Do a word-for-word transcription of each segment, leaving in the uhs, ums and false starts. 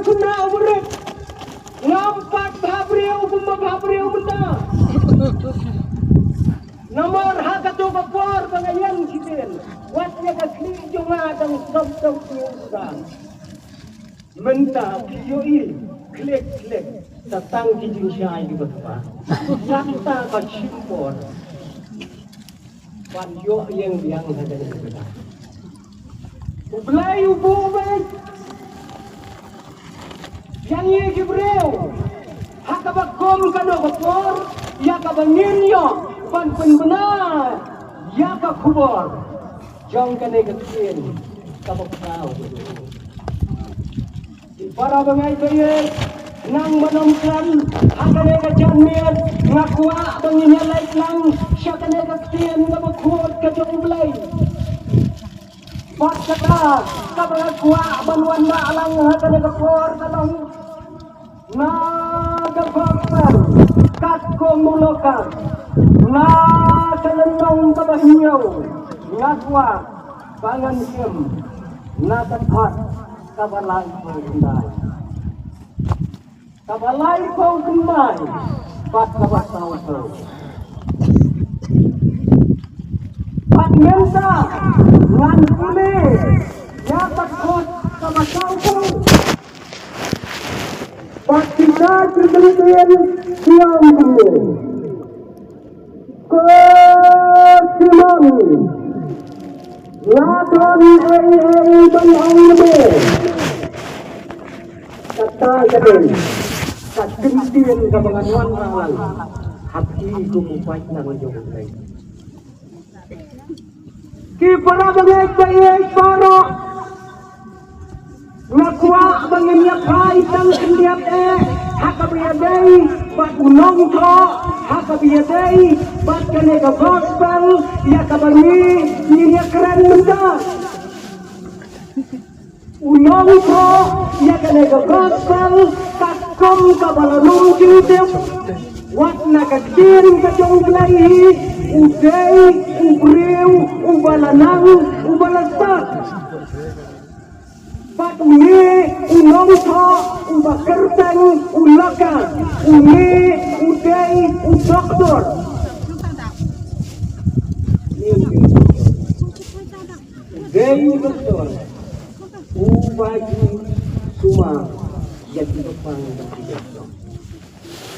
Kumno u barit? Ngam pat bhabriew kumba bhabriew mynta. Namar ha kato ka por ba nga ïeng shisien, wat ïa ka khlieh jong nga dang sop sop u suda. Mynta phi ïohi, klik klik, sa tang ki jingshai kiba kpa. Kata ka shim por ban ïoh ïeng biang ha kane ka bynta. U Blei u buh beit ïa ngi ki briew ha kaba kum kano ka por, ïa kaba ngin ïoh ban pynbna ïa ka khubor jong kane ka ktien kaba khraw. Ki para bangeit ba ïeit, nang ba nongkren ha kane ka janmiet, nga kwah ba ngin ïa leit lang sha kane ka ktien kaba khuid ka jong U Blei. Bad kata kaba nga kwah ban wanrah lang ha kane ka por ka long na ka gospel katkum u Lukas, na ka lynnong kaba hynñiew, nga kwah ba ngan shim na ka dkhot kaba laiphew khyndai. Kaba laiphew khyndai bad kaba sawphew. Bad mynta ngan pule ïa ka dkhot kaba sawphew. Bad kita ki kyntien ki ong kumne. Ko Simon, la don ei ei ban ong ïa me. Kata ka dei ka kyntien kaba ngan wanrah lang ha phi kum u paidlang jong U Blei. Ki para bangeit ba ïeit baroh, nga kwah ba ngin ïa phai tang khyndiat eh ha kaba ïadei bad u nongthoh, ha kaba ïadei bad kane ka gospel ïa kaba ngi ngin ïa kren mynta. U nongthoh ïa kane ka gospel katkum kaba la rung jingtip wat na ka ktien ka jong U Blei hi, u dei u briew uba la nang, uba la stad. Bad une u nongthoh uba kyrteng u Lukas, une u dei u doktor. Dei u doktor uba ju sumar ïa kiba pang bad kiba shnong.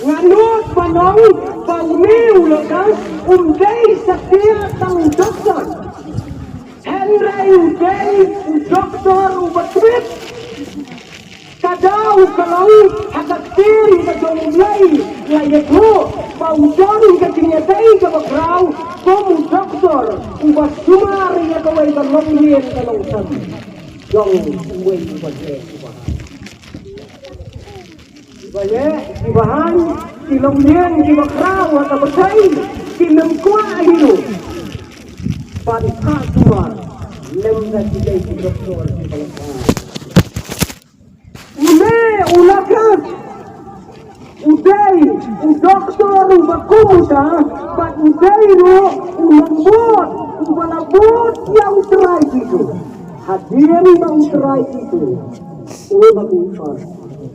Nga nud ban ong ba une u Lukas um dei satia tang u doktor, hynrei u dei u doktor uba tbit. Ka daw ka long ha ka ktien ka jong U Blei la ïathuh ba u don ka jingïadei kaba khraw kum u doktor uba sumar ïa kawei ka longïing ka longsem jong uwei uba heh uba haiñ. Uba heh uba haiñ, ki longïing kiba khraw ha ka pyrthei kim kwah hi ruh ban sumar lem da ki dei ki doktor kiba la khraw. Une u Lukas u dei u doktor uba kum uta, bad u dei ruh u nongbud uba la bud ïa U Trai Jisu. Hadien ba U Trai Jisu u la mihpat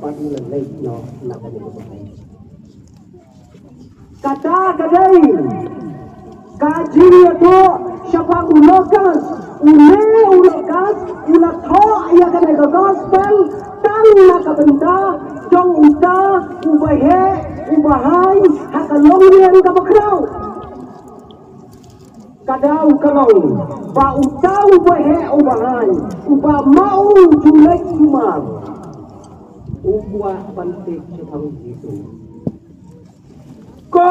bad u la leit noh na ka liang. Kata ka dei ka jingïathuh shaphang u Lukas. Une u Lukas u la thoh ïa kane ka gospel tang na ka bynta jong uta uba heh uba haiñ ha ka longïing kaba khraw. Ka daw ka long ba uta uba heh uba haiñ uba ma u ju leit sumar u kwah ban tip shaphang u Jisu. Ko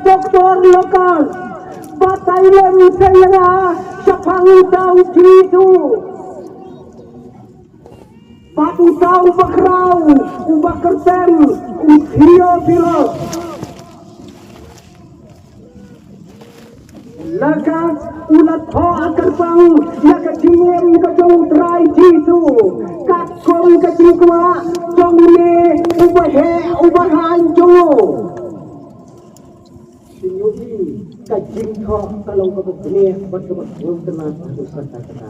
Doktor Lukas, batai lem sa ïa nga shaphang uta u Jisu. Bad uta uba khraw uba kyrteng u Theophilus. Lukas u la thoh kyrpang ïa ka jingim ka jong U Trai Jisu katkum ka jingkwah jong une uba heh uba haiñ jong u. Phin ïohi ka jingthoh ka long kaba bniah bad kaba sngewtynnat haduh katta katta.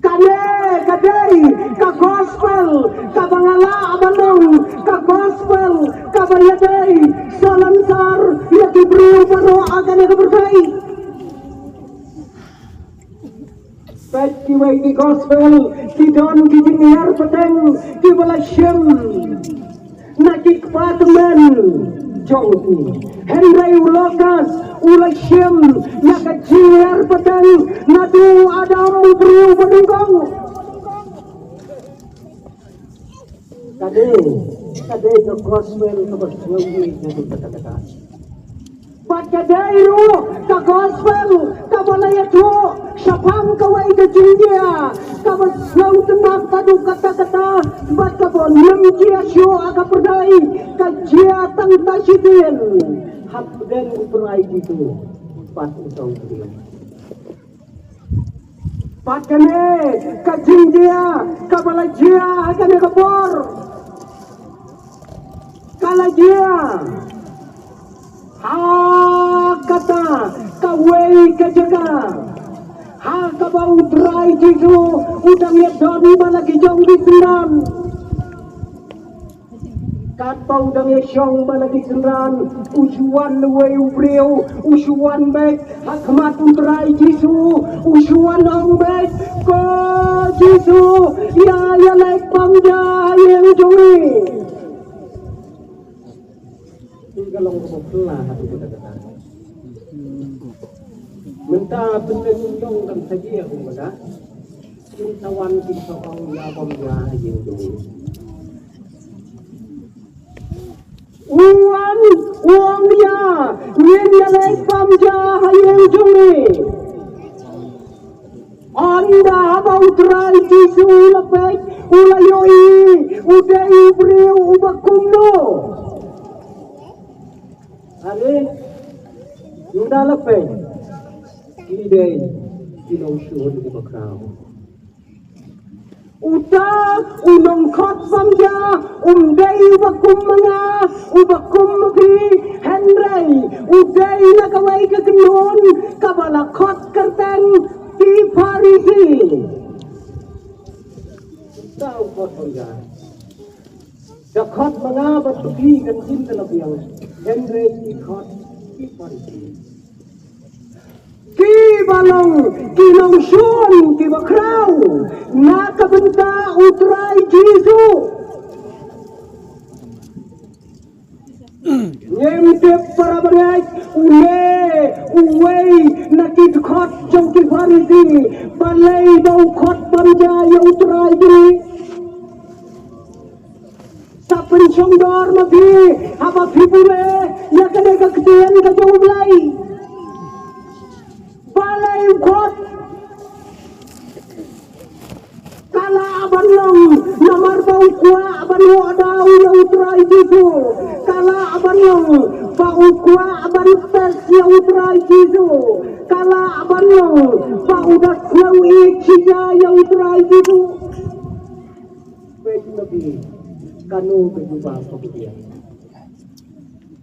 Ka Kane ka dei ka gospel kaba nga lah ban ong, ka gospel kaba ïadei salonsar ïa ki briew baroh ha kane ka pyrthei. Peit kiwei ki gospel ki don ki jinghiar pateng kiba la shim na ki kpa tymmen jong ki. Hynrei u Lukas u la shim ïa ka jinghiar pateng naduh u Adam u briew ba nyngkong. Ka dei, ka dei ka gospel kaba sngewbha ïa ka kata kata. Bad ka dei ruh ka gospel kaba la ïathuh shaphang kawei ka jingjia kaba sngewtynnat haduh katta katta bad kaba nym jia shuh ha ka pyrthei, ka jia tang ta shi sien hapdeng u Trai Jisu bad uta u briew. Bad kane ka jingjia kaba la jia ha kane ka por ka la jia ha kata kawei ka jaka ha kaba u Trai Jisu u dang ïadon bad la ki jong ki synran. Katba u dang ïashong bad la ki synran, u shu wan uwei u briew, u shu wan beit ha khmat u Trai Jisu, u shu wan ong beit, ko Jisu, ïa ïaleit bam ja ha ïing jong ngi. Ka long kaba phylla ha tu kata kata. Mynta pynlong long kan saja kum kata. Kin sa wan kin sa ong ïa bam ja ha ïing jong ngi. U wan u ong ïa ngin ïaleit bam ja ha ïing jong ngi. Ynda haba u Trai Jisu u la peit u la ïohi u dei u briew uba kumno. Are ynda la peit ki dei ki nongshun kiba khraw. Uta u nongkhot bam ja um dei uba kum ma nga, uba kum ma phi, hynrei u dei na kawei ka kynhun kaba la khot kyrteng ki Pharisi. Uta u khot bam ja. Da khot ma nga bad phi kan sim da la biang, hynrei ki khot ki Pharisi. Kiba long ki nongshun kiba khraw na ka bynta u Trai Jisu. Ngim tip para bangeit une uwei na ki dkhot jong ki Pharisi, balei ba u khot bam ja ïa u Trai jong ngi. Sa pynshongdor ma phi haba phi pule ïa kane ka ktien ka jong U Blei. Balei u khot? Ka lah ban long namar ba u kwah ban ïoh daw ïa u Trai Jisu. Ka lah ban long ba u kwah ban test ïa u Trai Jisu. Ka lah ban long ba u da sngew ïeit shisha ïa u Trai Jisu. Peit na phi, kano ka jubab ka phi ïa.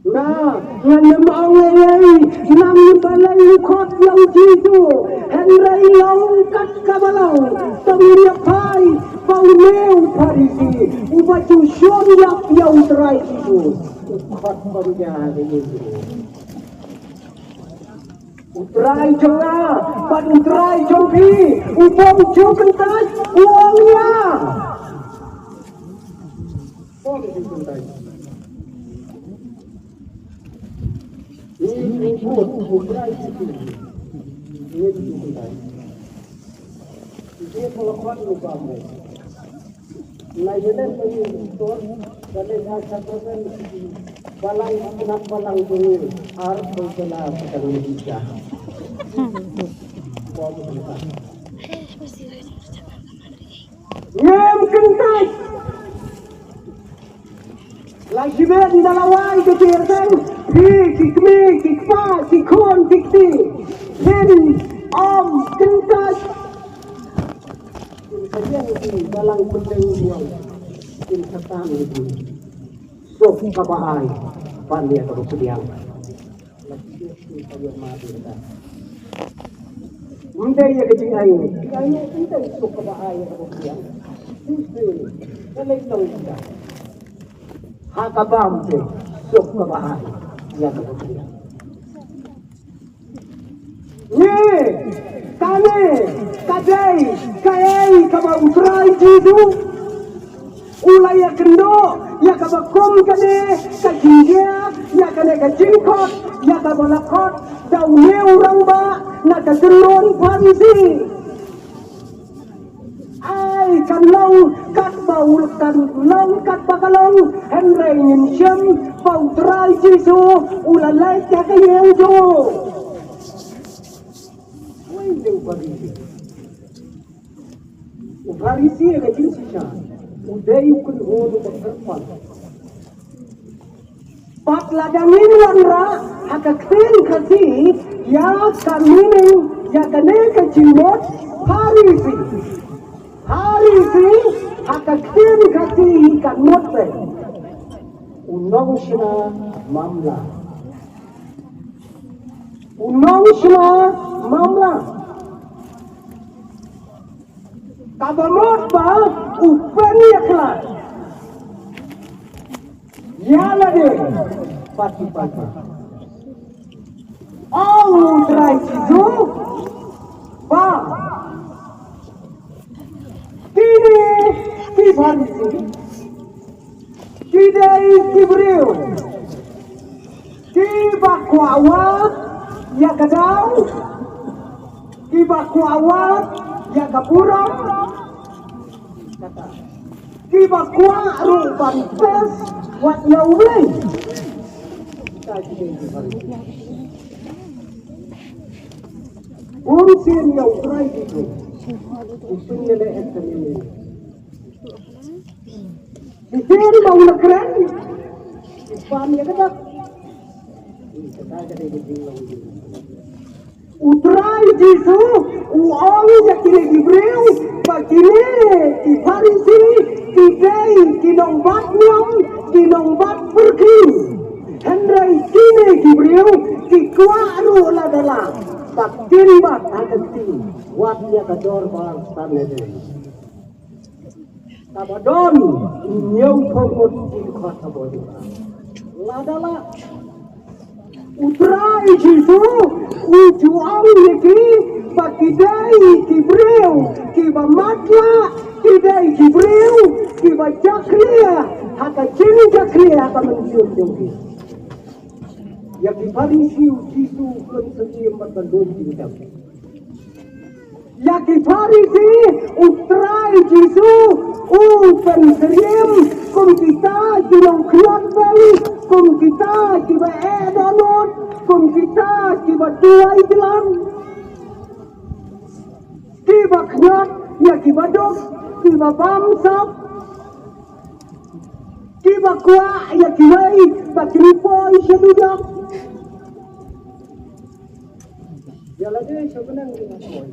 Na, ngan ym ong ei ei, namar balei u khot ïa u Jisu, hynrei long kat kaba long, tang ïa phai, ba une u Pharisi, uba ju shun ïap ïa u Trai Jisu, u khot bam ja ïa u Jisu. U Trai jong nga bad u Trai jong phi u bym ju kyntait, u ong ïa. Bym ju kyntait. Ni u bud u Trai jong phi. Ni u kyntait. Dia pun lakukan lu kamu. Lai jalan bagi motor, jalan asal pasan, balang anak balang dulu, harus berjalan sedang menikah. Ngam kyntait. La jibet da la wai ka jingïaseng, ki, ki kmie, ki kpa, ki khun, ki kti. Kin ym kyntait. Kin sa ïeng ki balang pynleng ruang. Kin sa tam ki. Suk kaba ai ban ïa kaba pdiang. La ki ki ka ïa ma ki ka. Ym dei ïa ka jingai, jingai ym dei suk kaba ai ïa kaba biang. Suk ka lei long ïa ka. Ha ka bam te suk kaba ai ïa kaba biang. Ngi, kane ka dei kaei kaba U Trai Jisu u la ïakynduh ïa kaba kum kane ka jingjia, ïa kane ka jingkhot, ïa kaba la khot da une u rangbah na ka kynhun Pharisi. Ai, kan long katba u, kan long katba ka long, hynrei ngin shem ba U Trai Jisu u la leit ha ka ïing jong u. Wei de u Pharisi. U Pharisi ha ka jingshisha u dei u kynhun uba kyrpang. Bad lada ngin wanrah ha ka ktien Khasi ïa ka meaning ïa kane ka jingmut Pharisi. Pharisi ha ka ktien Khasi kan mut ba u nongshna mamla. U nongshna mamla. Kaba mut ba u pynïakhlad ïa lade bad ki paidbah. Ong U Trai Jisu ba kine ki Pharisi ki dei ki briew kiba kwah wad ïa ka daw, kiba kwah wad ïa ka burom, kiba kwah ruh ban pes wat ïa U Blei. Bun sien ïa U Trai Jisu u pynïaleh ïa ka mini. Ki sien ba u la kren, ki pan ïa ka dak. Kata ka dei ka jinglong. U Trai Jisu u ong ïa kine ki briew ba kine ki Pharisi ki dei ki nongbat niam, ki nongbat pyrkhing. Hynrei kine ki briew ki kwah ruh lada lah ba kin bat ha ka ktien wat ïa ka dorbar Sanhedrin. Kaba don hynñiewphew ngut ki dkhot kaba u ju ong. Lada lah U Trai Jisu u ju ong ïa ki ba ki dei ki briew kiba matlah, ki dei ki briew kiba jakhlia ha ka jingjakhlia ha ka mynsiem jong ki. Ïa ki Pharisi u Jisu u pynsyriem bad ban don jingtep. Ïa ki Pharisi U Trai Jisu u pynsyriem kum kita ki nongkhlad beiñ, kum kita kiba eh dohnud, kum kita kiba duwai jlan, kiba khñiot ïa kiba duk, kiba bamsap, kiba kwah ïa kiwei ba kin poi sha dujok. Ïa lade sha bneng ruh poi.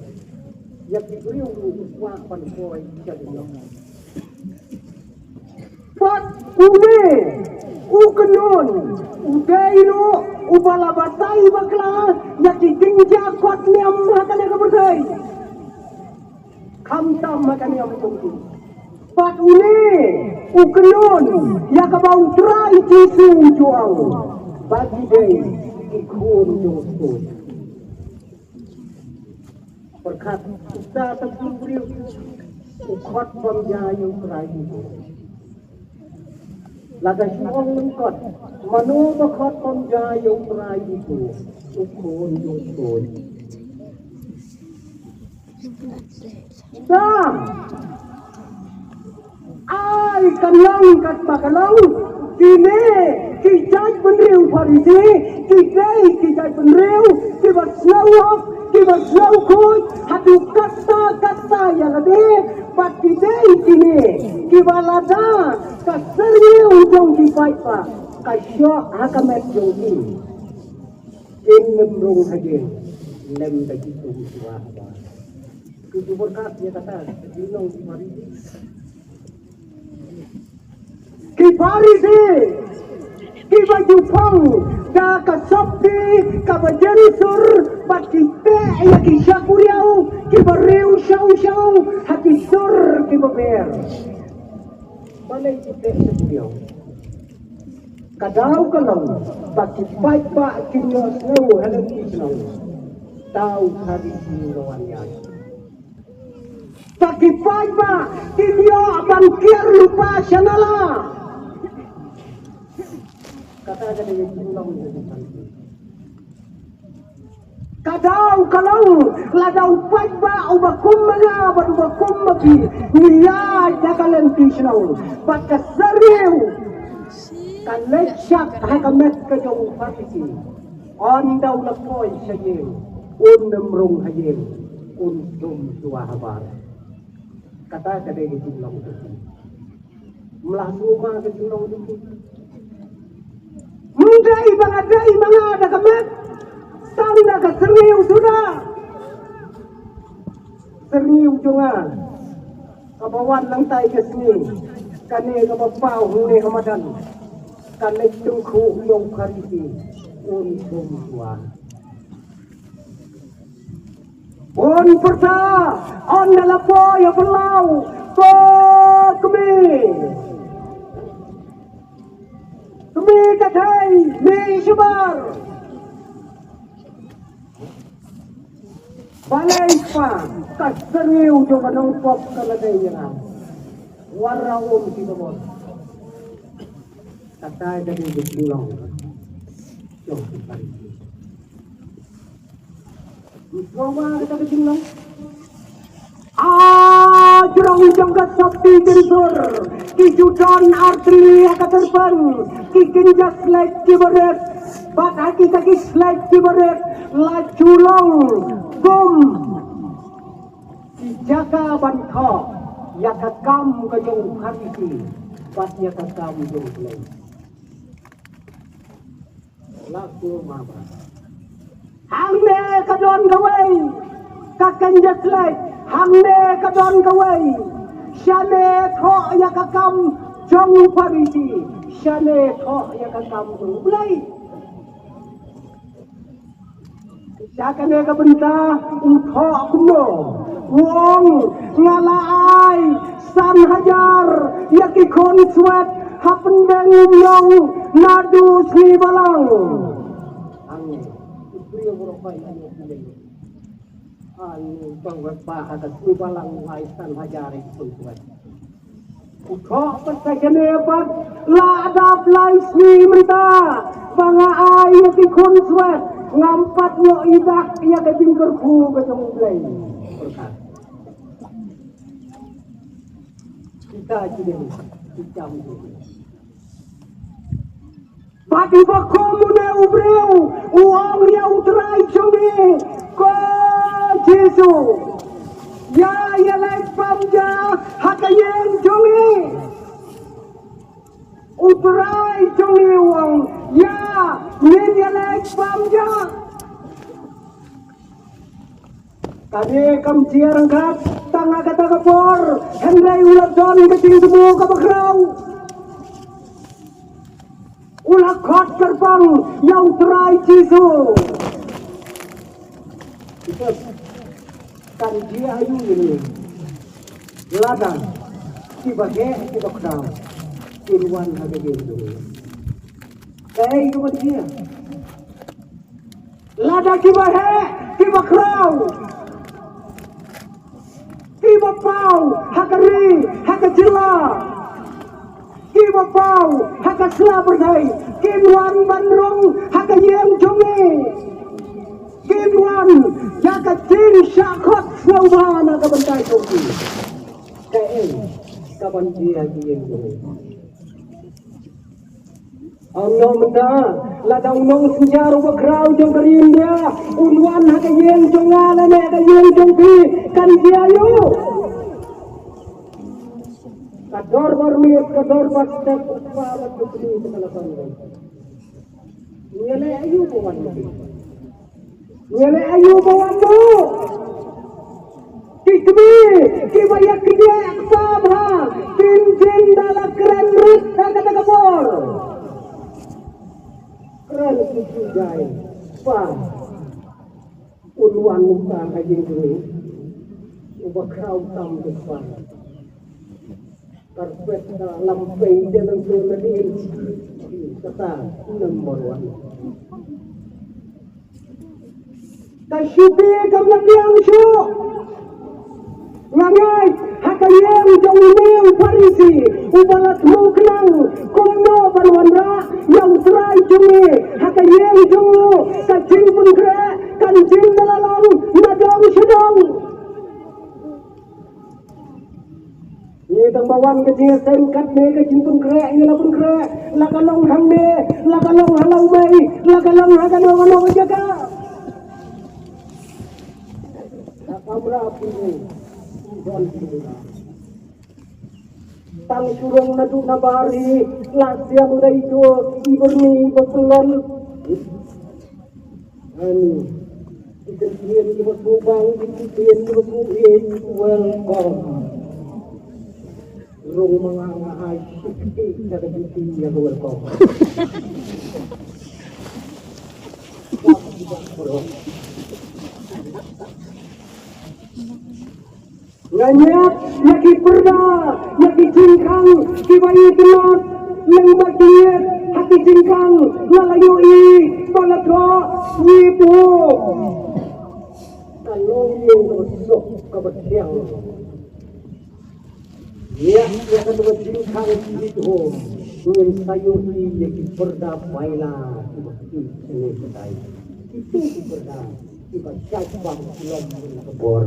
Ïa ki briew ruh ki kwah ban poi sha dujok. Bad une u kynhun u dei ruh uba la batai bakla ïa ki jingjia kot niam ha kane ka pyrthei. Khamtam ha ka niam jong u. Bad une u kynhun ïa kaba U Trai Jisu u ju ong ba ki dei ki khun jong u Soitan. Pyrkhat uta u briew u khot bym jia ïa U Trai Jisu. Lada shu ong lyngkot, mano ba khot bym jia ïa U Trai Jisu, u khun jong u Soitan. Sa, ai, kan long katba ka long. Kine ki jaitbynriew Pharisi ki dei ki jaitbynriew kiba sngew hok, kiba sngew khuid haduh katta katta ïa lade. Bad ki dei kine kiba lada ka syrngiew jong ki paidbah ka shoh ha ka met jong ki, kin ym rung ha ïing lem da ki sum shuwa haba ki ju pyrkhat ïa kata ka jinglong ki Pharisi. Ki Pharisi Kiba ju phong da ka sopti kaba jensur, bad ki teh ïa ki shakuriaw kiba riew shaw shaw ha ki sur kiba ber. Balei ki teh shakuriaw? Ka daw ka long ba ki paidbah kin ïohsngew ha lynti shnong, daw Pharisi u la wan ïaid. Ba ki paidbah kin ïoh ban kiar lypa sha nala. Kata ka dei ka jinglong ka jong Pharisi. Ka daw ka long, lada u paidbah uba kum ma nga bad uba kum ma phi ngi ïaid ha ka lynti shnong, bad ka sariew ka leit shah ha ka met ka jong u Pharisi, un da u la poi sha ïing, un ym rung ha ïing, un shum shuwa habar. Kata ka dei ka jinglong ka jong phi. Mlah shuh ma ka jinglong jong phi. Mynta i ba nga dei i ba nga da ka met, tang da ka syrngiew suda. Syrngiew jong nga kaba wan nangtai ka sngi, kane kaba paw hangne ha madan, ka leit tyngkhuh ïa u Pharisi, un shum shuwa. Un pyrta, un da la poi ha phyllaw, ko kmie, kmie ka thei, mih shabar. Balei pa, ka syrngiew jong ka nongpop ka la dei ïa nga. War ra um ki babor. Kata ka dei ka jinglong jong ki Pharisi. Ïa kata ka jinglong. Ah, jrong jong ka sopti jensur, ki ju don artylli ha ka tyrpeng, ki kynja slek kiba rit, bad ha kita ki slek kiba rit la ju long kum ki jaka ban thoh ïa ka kam ka jong u Pharisi bad ïa ka kam jong u Blei. Hangne ka don kawei ka kynja slek, hangne ka don kawei. Shane thoh ïa ka kam jong u Pharisi, shane thoh ïa ka kam jong u Blei. Sha kane ka bynta u thoh kumno? U ong, nga la ai san hajar ïa ki khun swet ha pdeng umnong naduh sngi balang. Hangne u briew baroh bai ïa u Blei. Hangne u tang wet ba ha ka sngi balang u ai san hajar ïa ki khun swet. U thoh pat sa kane pat, la dap lai sngi mynta ba nga ai ïa ki khun swet, ngam pat ïoh i dak ïa ka jingkyrkhu ka jong u Blei. Pyrkhat. Kita ki dei ki kam ki. Bad uba kum une u briew u ong ïa u trai jong ngi, ko Jisu, ïa ïaleit bam ja ha ka ïing jong ngi. U trai jong ngi u ong, ïa, ngin ïaleit bam ja. Kane kam jia ryngkat tang ha kata ka por, hynrei u la don ka jingthmu kaba khraw. U la khot kyrpang ïa u Trai Jisu. Kan jia aïu ïa ngi lada kiba heh kiba khraw kin wan ha ka ïing jong ngi? Kaei kaba jia? Lada kiba heh kiba khraw, kiba paw ha ka ri, ha ka jylla, kiba paw ha ka sla pyrthei kin wan ban rung ha ka ïing jong ngi, kin wan ïa ka jingshah khot sngewbha na ka bynta jong ki. Kaei kaban jia ha ka ïing jong ngi? Ong noh mynta, lada u nongsynshar uba khraw jong ka ri India un wan ha ka ïing jong nga lane ha ka ïing jong phi, kan jia aïu? Ka dorbar miet, ka dorbar step, u kpa bad u kmie te ka la ban. Ngi leh aïu ba wan ma phi? Ngi leh aïu ba wan mo? Ki kmie kiba ïa kñia kpa bha kin jin da la kren rit ha kata ka por. Kan ki jai pa un wan uta ha jingkuni uba khraw tam tu pa. Karpet ka lam pei de nang tu na din kata number one. Ka shuki kam na biang shu. Nga ngai ha ka ïing jong une u Pharisi uba la thmu khnang kumno ban wanrah ïa u Trai jong ngi ha ka ïing jong u. Ka jingpynkhreh kan jing da la long na dong sha dong. Ngi dang ba wan ka jingïaseng katne ka jingpynkhreh ngi la pynkhreh la ka long hangne la ka long ha Lawmei la ka long ha kano kano ka jaka. Ka kamra pynrung don pynrung. Tang surong na duk na bari la siang dei jo i berni ba pelon. Ani ikan pian di batu bang di pian di batu eh welcome. Rung manga nga ai sukti kada biti ya welcome. Nga ñiad ïa ki pyrda ïa ki jingkhang kiba ïeit noh lem bad ki ñiad ha ki jingkhang nga la ïohi ba la thoh ïeit ho. Ka longïing kaba suk kaba thiang. Ïa ïa kata ka jingkhang ïeit ho ngin sa ïohi ïa ki pyrda paila kiba ki ne ka dai. Kitu ki pyrda kiba jait bam kulom na ka bor.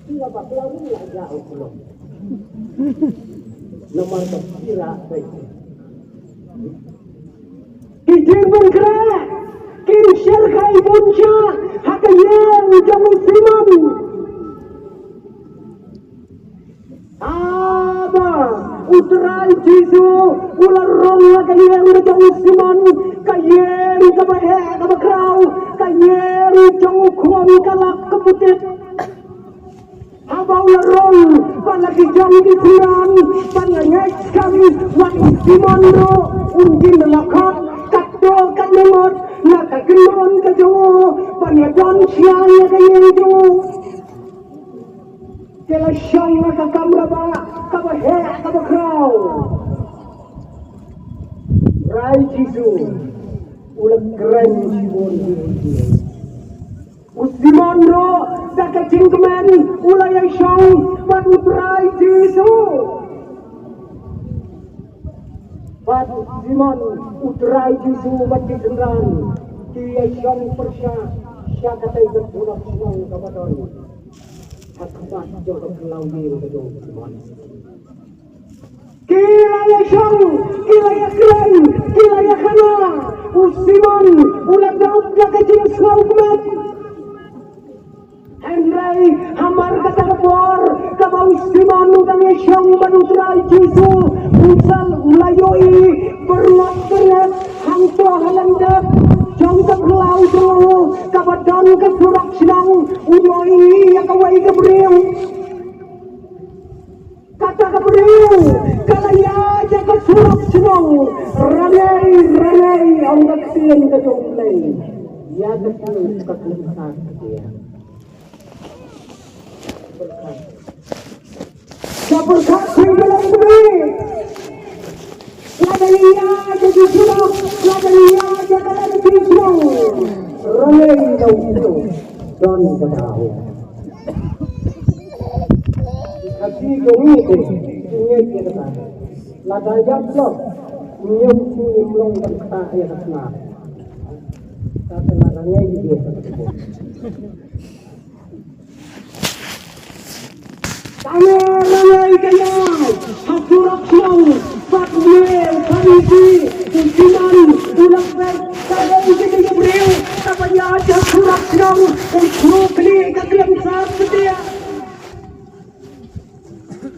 Ki la bakla ruh la jah u kulom. Namar ka kira baik. Ki jingpynkhreh kim shyrkhei bun sha ha ka ïing jong u Simon. Haba u Trai Jisu u la rung ha ka ïing jong u Simon, ka ïing kaba heh kaba khraw, ka ïing jong u khun ka lak ka putit. Haba u la rung ba la ki jong ki khun ba la ngeit skhem, wat u Simon ruh un kin la khot katto katne ngut na ka kynhun ka jong u ban ïadon sha ïa ka ïing jong u. Te la shong ha ka kamra ba kaba heh kaba khraw. Trai Jisu u la kren shibun hi. U Simon ruh da ka jingkmen u la ïashong bad u Trai Jisu. Bad u Simon u Trai Jisu bad ki synran ki ïashong pyrshah sha katei ka surok shnong kaba don ha khmat jong ka khlaw ïing ka jong u Simon. Ki la ïashong, ki la ïakren, ki la ïakhana. U Simon u la dap da ka jingsngewkmen. Hynrei hamar kata ka por kaba u Simon u dang ïashong bad u Trai Jisu, u sal u la ïohi byrngat byrngat hangto ha lyndet jong ka khlaw jong u kaba don ka surok shnong, u ïohi ïa kawei ka briew. Kata ka briew ka la ïaid ïa ka surok shnong. Rangei, rangei, ong ka ktien ka jong U Blei. Ïa ka surok ka khlem sat ka ïa. Ka pyrkhat phi ka long kmie. Lada ïa ka jingkhuslai, lada ïa ka lynti shnong. Rangei da u don ka daw. Ka ti jong ngi te, ngi ïa ka ta. Lada ïa blok, ngi ïa u long ban kata ïa ka sna. Ka ta la rangei ïa ka ta. Tang rangei ka ïa ha surok shnong, bad u Pharisi u Simon u la peit, ka long kata ka briew kaba ïaid ha surok shnong, u shu kylli ka khlem sat satia.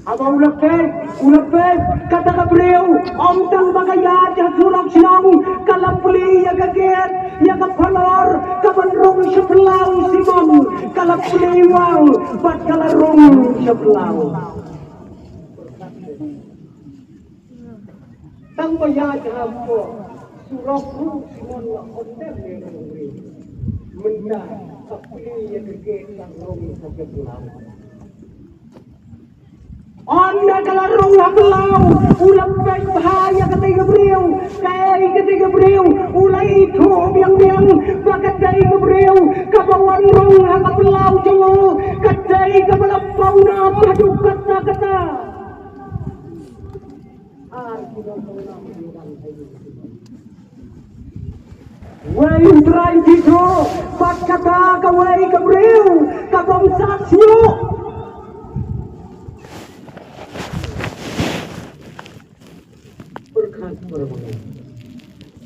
Haba u la peit, u la peit, kata ka briew, ym tang ba ka ïaid ha surok shnong, ka la plie ïa ka gate, ïa ka phalor, kaban rung sha phyllaw u Simon, ka la plie wang, bad ka la rung sha phyllaw. Tang ba ïaid hapoh Rok ruh Simon la condemn ïa ka long briew. Mynta ka plie ïa ka gate ka rong ka jong u lam. Ynda ka la rong ha ka law, u la peit bha ïa katei ka briew. Kaei katei ka briew? U la ithuh biang biang ba katei ka briew kaba wan rong ha ka phyllaw jong u, katei kaba la pawnam haduh katta katta. Wei u Trai Jisu bad kata kawei ka briew ka bym sah shuh. Pyrkhat para bangeit.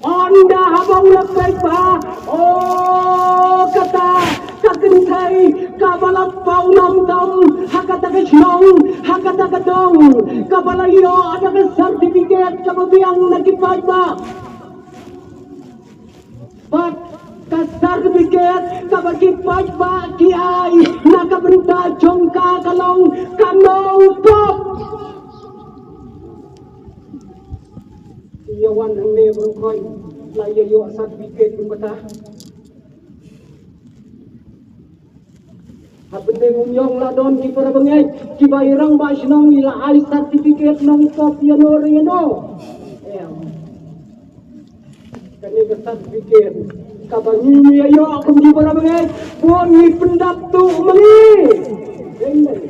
Ynda haba u la peit bha, o kata ka kynthei kaba la pawnam tam ha kata ka shnong, ha kata ka dong, kaba la ïoh da ka certificate kaba biang na ki paidbah. Bad ka certificate kaba ki paidbah ki ai na ka bynta jong ka ka long ka nongpop. Ïa wan hangne ba rung khoi la ïa ïoh certificate kumta. Ha bynta u ñiong la don ki para bangeit kiba i rangbah shnong i la ai certificate nongpop ïa no re ïa no. Em. Kane ka certificate kaba ngi ïa ïoh kum ki para bangeit bun ngi pyndap tuh ma ngi. Amen.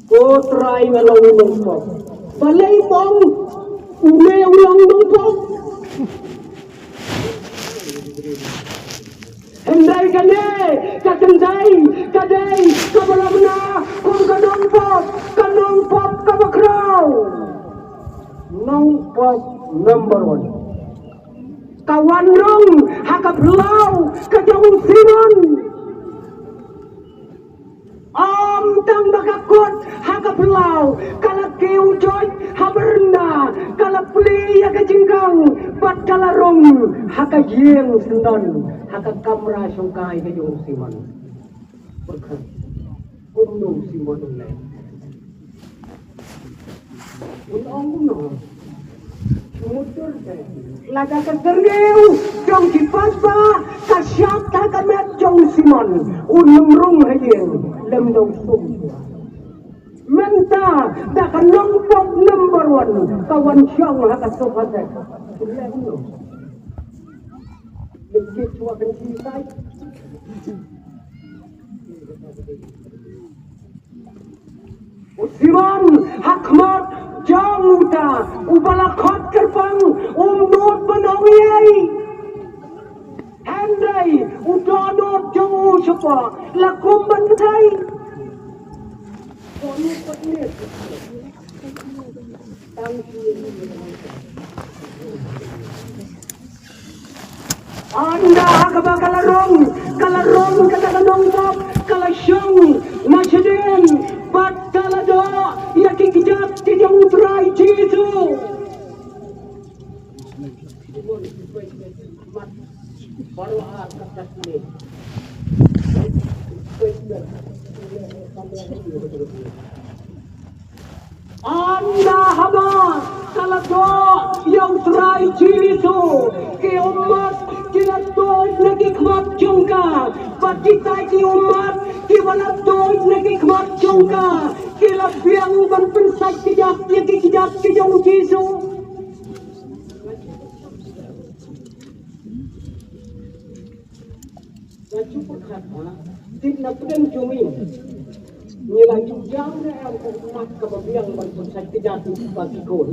Ko Trai nga long u nongpop. Balei pom une u long nongpop? Hynrei kane ka kynthei ka dei kaba la bna kum ka nongpop, ka nongpop kaba khraw. Nongpop number one. Ka wan rung ha ka phyllaw ka jong u Simon. Ym tang ba ka kut ha ka phyllaw, ka la kiew joit ha baranda, ka la plie ïa ka jingkhang bad ka la rung ha ka ïing syndon, ha ka kamra shongkai ka jong u Simon. Pyrkhat kumno u Simon u leh. Un ong kumno? Shu mutdur te. Lada ka syrngiew jong ki paidbah ka shad ha ka met jong u Simon, un ym rung ha ïing lymda u sum shuwa. Mynta da ka nongpop number one ka wan shong ha ka sofa set. Shu leh kumno? Leit kit shuwa kan shi sait. U Simon ha khmat jong uta uba la khot kyrpang um nud ban ong ei. Hynrei u dohnud jong u shapoh la kum ban kynthei. Dohnud pat miet. Tang Ynda ha kaba ka la rung, ka la rung kata ka nongpop, ka la shong na shadien bad ka la doh ïa ki kjat ki jong U Trai Jisu. Ynda haba ka la doh ïa U Trai Jisu, ki ummat ki la tuid na ki khmat jong ka, bad kita ki ummat kiba la tuid na ki khmat jong ka ki la biang ban pynsait kjat ïa ki kjat ki jong U Jisu. Nga ju pyrkhat ba tip na pdeng jong ngi, ngi la ju jam ne em ka ummat kaba biang ban pynsait kjat ïa ki kpa ki khun.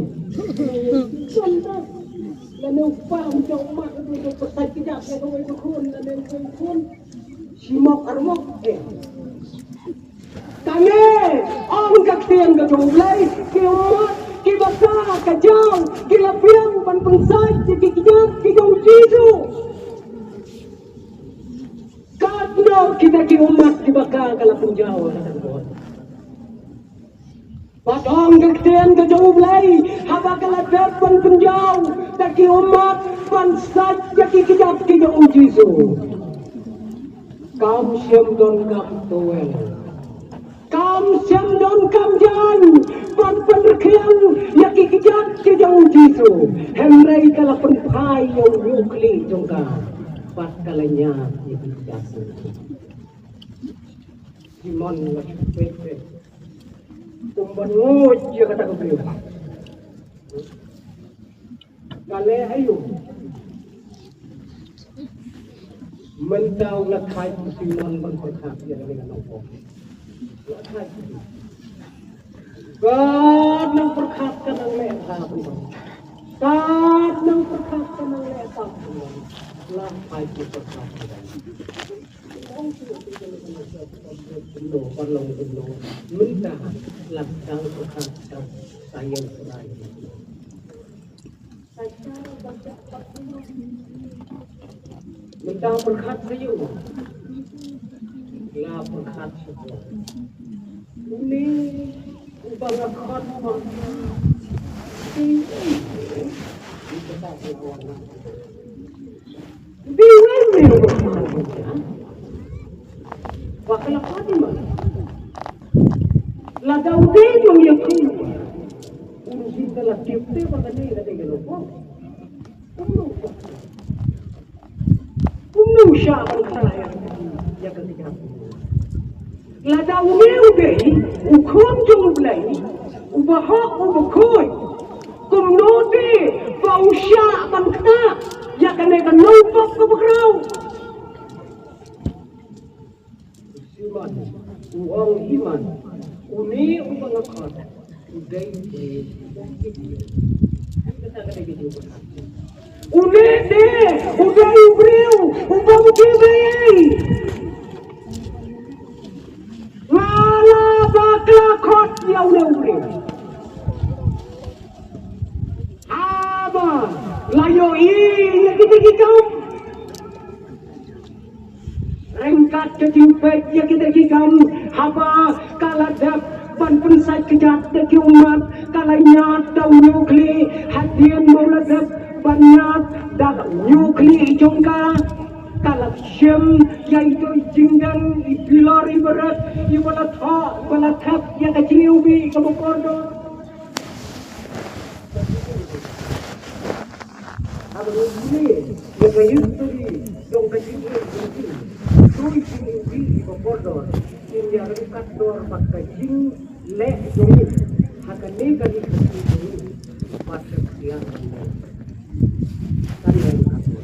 Lane u kpa u jong ummat u dei ban pynsait kjat ïa kawei ka khun lane kawei ka khun. Shi mok ar mok eh. Tang ong ka ktien ka jong U Blei, ki ummat kiba ka ka jaw ki la biang ban pynsait ïa ki kjat ki jong U Jisu. Katno kita ki ummat kiba ka ka la pynjaw ha kata ka por. Bad ong ka ktien ka jong U Blei, haba ka la dep ban pynjaw da ki ummat ban sait ïa ki kjat ki jong U Jisu, kam shym donkam towel. Kam shym don kam jaiñ ban pynrkhiang ïa ki kjat ki jong u Jisu. Hynrei ka la pynphai ïa u ñiuhkhlieh jong ka bad ka la ñiad ïa ki kjat. Simon la shu peit peit. Kumban nguid ïa kata ka briew. Ka leh aïu? Mynta u la kheit u Simon ban pyrkhat ïa kane ka nongpop. La kheit. Bad nang pyrkhat ka nang leh ha Simon. Bad nang pyrkhat ka nang leh ha Simon. La kheit u pyrkhat. Mynta la dang pyrkhat ka sayang serai. Mynta pyrkhat sa ïa u. La pyrkhat sa ïa u. Une uba nga khot ma. Dei wei me uba khot ma. Ba ka la khot ma. Lada u dei jong ïa u. Un jin ka la tip te ba ka dei ka dei ka la khot. Kumno u shah ban kyntait ïa ka kjat? Lada une u dei u khun jong U Blei uba hok uba khuid, kumno te ba u shah ban kyntait ïa kane ka nongpop kaba khraw? Simon u ong, Simon, une uba nga khot u dei u briew. Une te u dei u briew uba u dei. Nga la bakla khot ïa une u briew. Haba la ïohi ïa kita ki kam. Ryngkat ka jingpeit ïa kita ki kam, haba ka la dep ban pynsait kjat da ki ummat, ka la ñiad da u ñiuhkhlieh, hadien ba u la dep ban ñiad da u ñiuhkhlieh jong ka, ka la shim ïa ito i jingdeng, i bilor iba rit, iba la thoh, iba la thep ïa ka jingiwbih kaba kordor. Haba ngi pule ïa ka history jong ka jingim jong ngi, to i jingim jong ngi ba kordor, in ïa ryngkat dor bad ka jingleh jong ngi ha kane ka ri ka jong ngi, bad ka jingim jong ngi. Kan ïa ryngkat dor.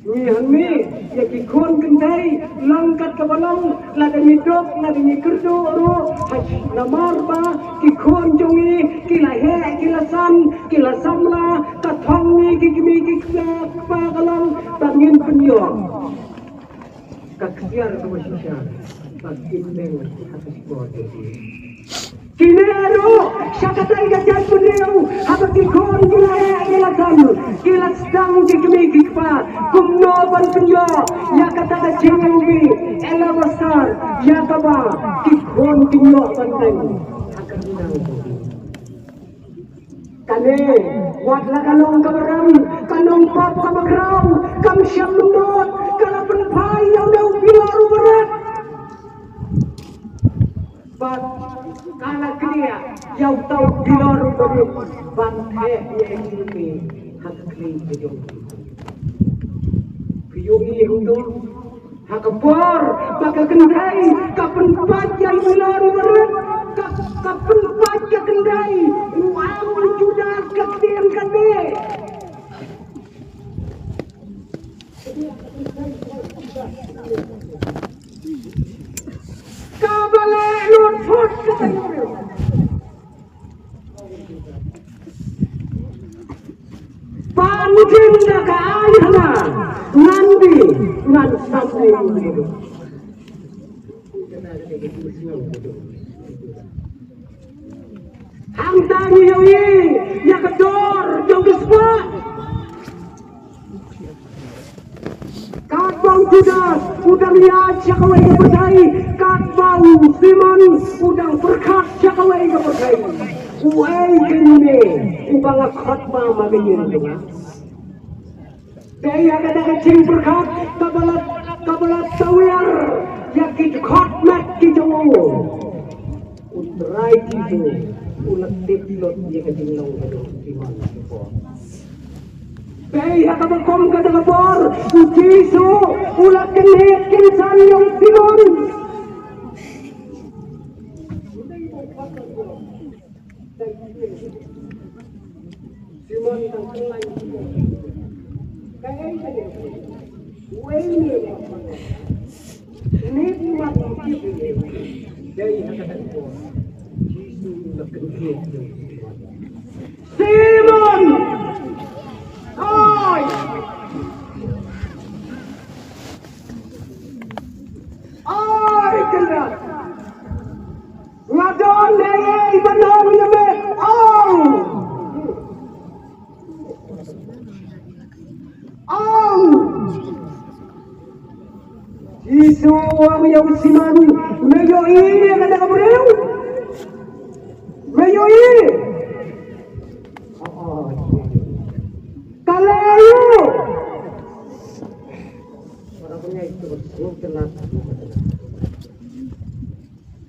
Ngi hangne ïa ki khun kynthei, long kat kaba long, lada ngi duk, lada ngi kyrduh ruh, ha, namar ba ki khun jong ngi ki la heh, ki la san, ki la samla, ka thong ngi ki kmie ki kpa ka long ba ngin pynïoh ka ksiar kaba shisha ba kin beng ha ka shkor jong ngi. Kine ruh sha katei ka jaitbynriew, haba ki khun ki la heh ki la san, ki la sdang ki kmie ki kpa kumno ban pynïoh ïa kata ka jingiwbih alabaster ïa kaba ki khun kin ïoh ban beng ha ka rynïeng. Kane wat la ka long kaba rem, ka nongpop kaba khraw, kam shym nud, ka la pynphai ïa une u bilor uba rit. Bad ka la knieh ïa uta u bilor uba rit ban theh ïa ka jingim ha ka khlieh ka jong u. Phi ïohi hangto? Ha ka por ba ka kynthei ka pynpait ïa u bilor uba rit, ka, ka pynpait ka kynthei, u ong u Judas ka ktien kane. Kaba leh lut phut ka kynthei. Ban jin da ka ai hana, ngan bi, ngan samle. Hangta ngi ïohi ïa ka dor jong ka spah. Katba u Judas u dang ïaid sha kawei ka pyrthei, katba u Simon u dang pyrkhat sha kawei ka pyrthei. Uei kane uba nga khot ma ma ka ïing jong nga? Te ïa kata ka jingpyrkhat kaba la, kaba la tawiar ïa ki dkhot met ki jong u. U la tip lut ïa ka jinglong ka jong u Simon. Peit ha kaba kum kata ka por, u Jisu u la kynhied kynsan ïa u Simon. Simon dang kynlaiñ. Kaei kane? Uei ne? Nik mat mat dei ha kata ka por. Jisu la kynhied. Simon! Oi! Oi, kynrad! Nga don ei ei ban ong ïa me. Ong! Ong! Jisu u ong ïa u Simon, me ïohi ïa kane ka briew? Me ïohi? Ka leh aïu?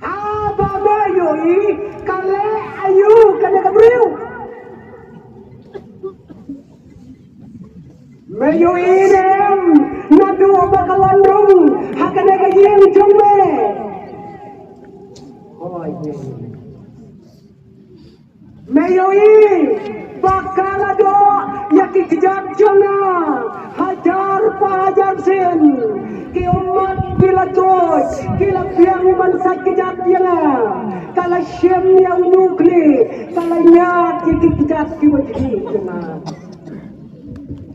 Haba me ïohi, ka leh aïu kane ka briew? Me ïohi ne em naduh ba ka wan rung ha kane ka ïing jong me? Hooid, me ïohi. Me ïohi ba ka la doh ïa ki kjat jong nga hajar pa hajar sien. Ki ummat ki la tuid, ki la biang ban sait kjat ïa nga. Ka la shim ïa u ñiuhkhlieh, ka la ñiad ïa ki kjat kiba jngi jong nga.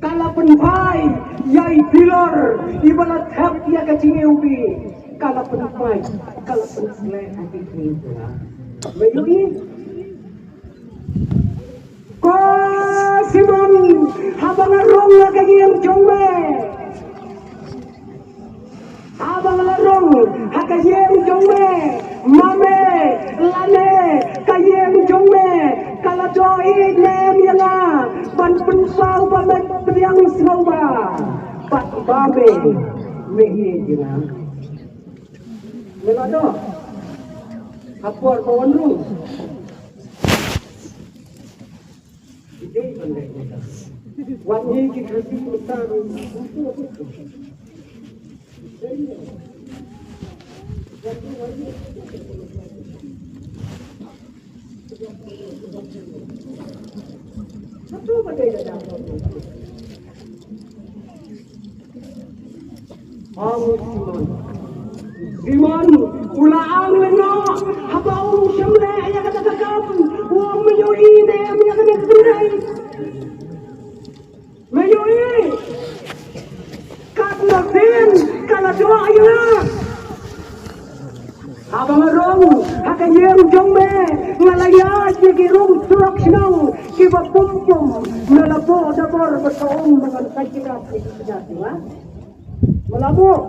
Ka la pynphai ïa i bilor iba la thep ïa ka jingïewbih. Ka la pynphai, ka la pynsleh ha ki kñi jong nga. Me ïohi? Ko Simon, haba nga rung ha ka ïing jong me. Haba nga la rung ha ka ïing jong me, ma me lane ka ïing jong me ka la doh ïeit ne em ïa nga ban pynpaw ba me pdiang sngewbha bad ba me, me ïeit ïa nga? Me la doh ha por ba wan rung. Wat ngi ki Khasi mynta ruh. Ong u Simon. Simon u la ong lyngngoh haba u shym leh ïa kata ka kam. U ong, me ïohi ne em ïa kane ka kynthei? Me ïohi? Katno sien ka la doh ïa nga. Haba nga rung ha ka ïing jong me, nga la ïaid ïa ki rung surok shnong kiba pum pum. Me la buh da bor bad ka um ba ngan sait kjat ïa ki kjat jong nga? Me la buh?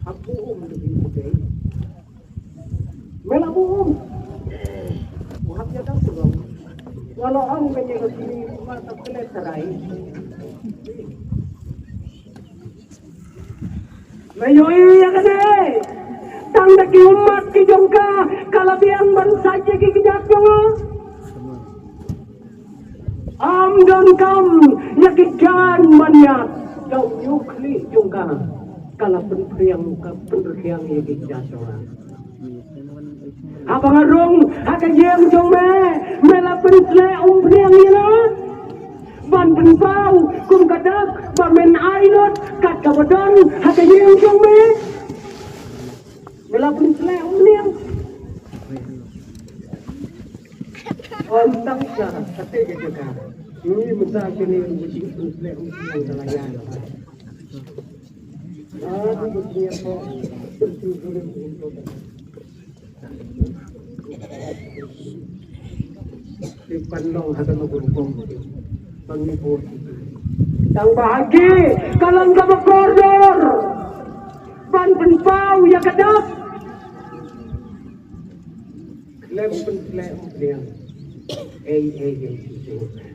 Hap buh um da ki kjat. Me la buh um? Nga hap ïa dang surok. Nga la ong kane ka kmie, ma ta klet trai. Me ïohi ïa kane? Tang da ki ummat ki jong ka ka la biang ban sait ïa ki kjat jong nga. Ym donkam ïa ki jaiñ ban ïap. Da u ñiuhkhlieh jong ka ka la pynphriang, ka pynrkhiang ïa ki kjat jong nga. Haba nga rung ha ka ïing jong me, me la pynsleh umphniang ïa nga ban pynpaw kum ka dak ba men ai lut kat kaba don ha ka ïing jong me. Me la pynsleh umphniang. Ym tang sha kata ka jaka. Ngi mynta kine ruh ngi pynsleh umphniang ka la ïaid. Tang ba ha ki ka long kaba kordor ban pynpaw ïa ka dak. Khlem pynsleh umphniang. Ei, ei, ei.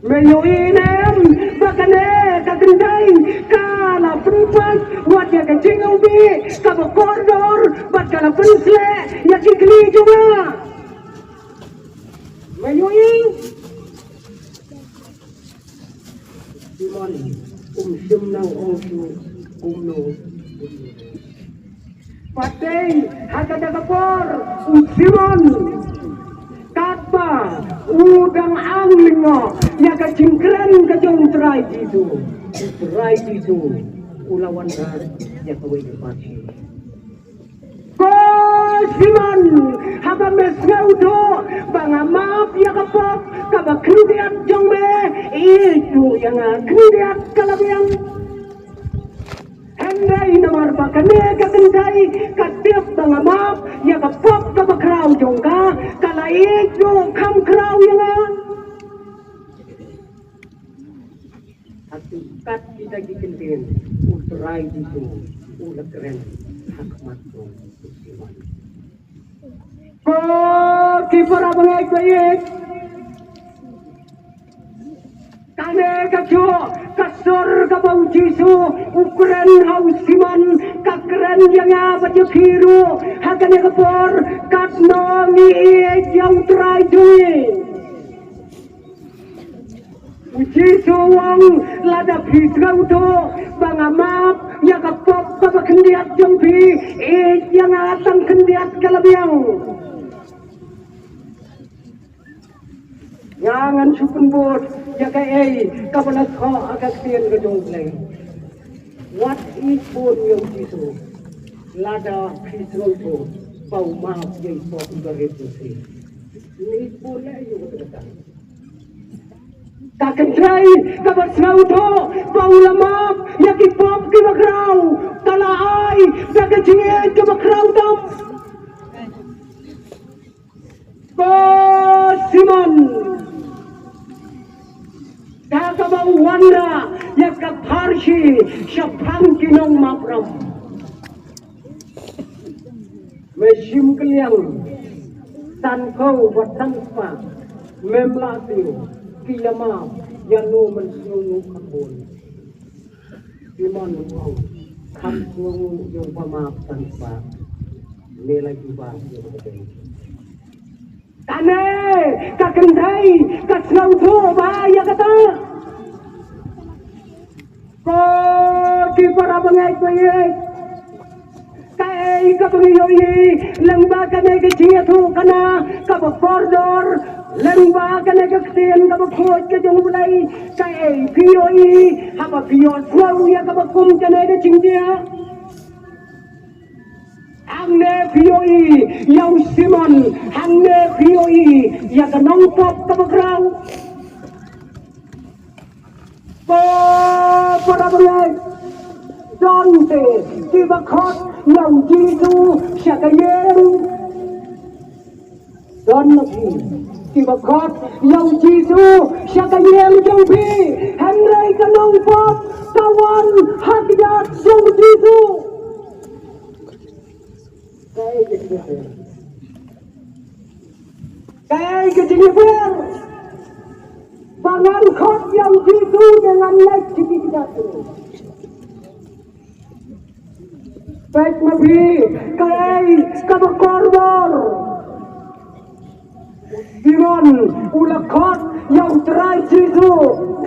Me ïohi ne em ba kane ka kynthei ka la pynpait wat Ïa ka jingïohi kaba kordor bad ka la pynsleh ïa ki kli jong nga. Me ïohi? Simon um shym nang ong shuh kumno. Pateng ha kata ka por u Simon katba u dang ang lyngngoh ïa ka jingkren ka jong u Trai Jisu. U Trai Jisu u la wanrah ïa kawei ka parsi. Ko Simon, haba me sngewthuh ba nga map ïa ka pop kaba khyndiat jong me, ïeit ruh ïa nga khyndiat ka la biang. Hynrei namar ba kane ka kynthei ka tip ba nga map ïa ka pop kaba khraw jong ka, ka la ïeit ruh kham khraw ïa nga. Ha ki kat kita ki kyntien u Trai Jisu u la kren ha khmat jong u Simon. Ko ki para bangeit ba ïeit, kane ka jong ka sur kaba u Jisu u kren ha u Simon, ka kren ïa nga bad ïa phi ruh ha kane ka por. Katno ngi ïeit ïa u Trai jong ngi. U Jisu u ong, lada phi sngewthuh ba nga map ïa ka pop kaba khyndiat jong phi, ïeit ïa nga tang khyndiat ka la biang. Nga ngan shu pynbud ïa kaei kaba la thoh ha ka ktien ka jong U Blei. Wat ïeit bun ïa u Jisu lada phi sngewthuh ba u map ïa i pop iba rit jong phi. Ïeit bun leh ïa u kata. Ka kynthei kaba sngewthuh ba u la map ïa ki pop kiba khraw, ka la ai da ka jingïeit kaba khraw tam. Ko Simon, da kaba u wanrah ïa ka pharshi shaphang ki nongmapram. Me shim kylliang san phew bad san spah, mem lah siew, ki ïa map ïa no mynsngewnguh kham bun. Simon u ong, kham sngewnguh ïa uba map san spah, me la jubab ïa uba dei. Kane ka kynthei ka sngewthuh bha ïa kata. Ko ki para bangeit ba ïeit, kaei kaba ngi ïohi lyngba kane ka jingïathuhkhana kaba kordor, lyngba kane ka ktien kaba khuid ka jong U Blei? Kaei phi ïohi haba phi ïohsngew ïa kaba kum kane ka jingjia? Hangne phi ïohi ïa u Simon, hangne phi ïohi ïa ka nongpop kaba khraw. Ko para bangeit, don te kiba khot ïa u Jisu sha ka ïing. Don na phi kiba khot ïa u Jisu sha ka ïing jong phi, hynrei ka nongpop ka wan ha kjat jong u Jisu. Kaei ka jingïapher? Kaei ka jingïapher? Ba ngan khot ïa u Jisu ne ngan leit sha ki kjat? Peit ma phi, kaei kaba kordor. Simon u la khot ïa u Trai Jisu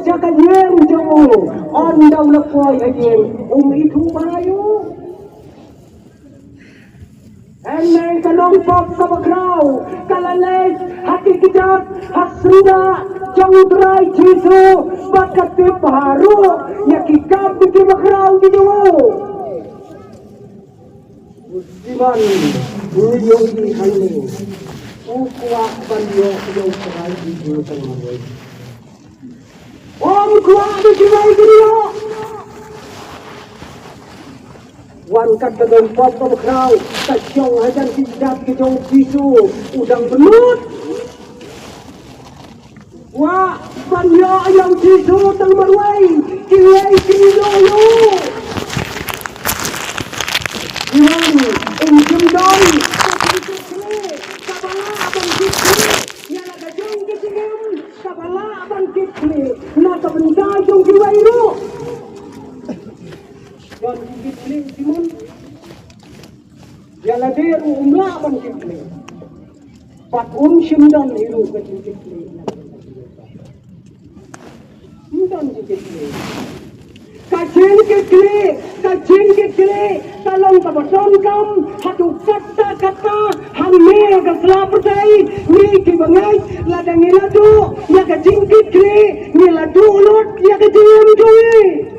sha ka ïing jong u. Ynda u la poi ha ïing, um ithuh bha ïa u. Hynrei ka nongpop kaba khraw ka la leit ha ki kjat, ha syndah jong u Trai Jisu, bad ka tip bha ruh ïa ki kam kiba khraw ki jong u. U Simon, u ïohi hangne, u kwah ban ïoh ïa u Trai Jisu tang marwei. Um kwah ba kiwei kin ïoh. Wan kat ka nongpop kaba khraw, ka shong hajan ki kjat ki jong u Jisu, u dang bynnud. Kwah ban ïoh ïa u Jisu tang marwei, kiwei kin ïoh ïa u. Ki wan, um shym don ka jingkitkhlieh kaba lah ban kit khlieh ïa la ka jong ka jingim, kaba lah ban kit khlieh na ka bynta jong kiwei ruh. Don jingkitkhlieh Simon. Ïa lade ruh um lah ban kitkhlieh. Bad um shym don hi ruh ka jingkitkhlieh. Um don jingkitkhlieh. Ka jingkitkhlieh, ka jingkitkhlieh ka long kaba donkam haduh katta katta hangne ha ka sla pyrthei. Ngi kiba ngeit lada ngi la duh ïa ka jingkitkhlieh, ngi la duh lut ïa ka jingim jong ngi.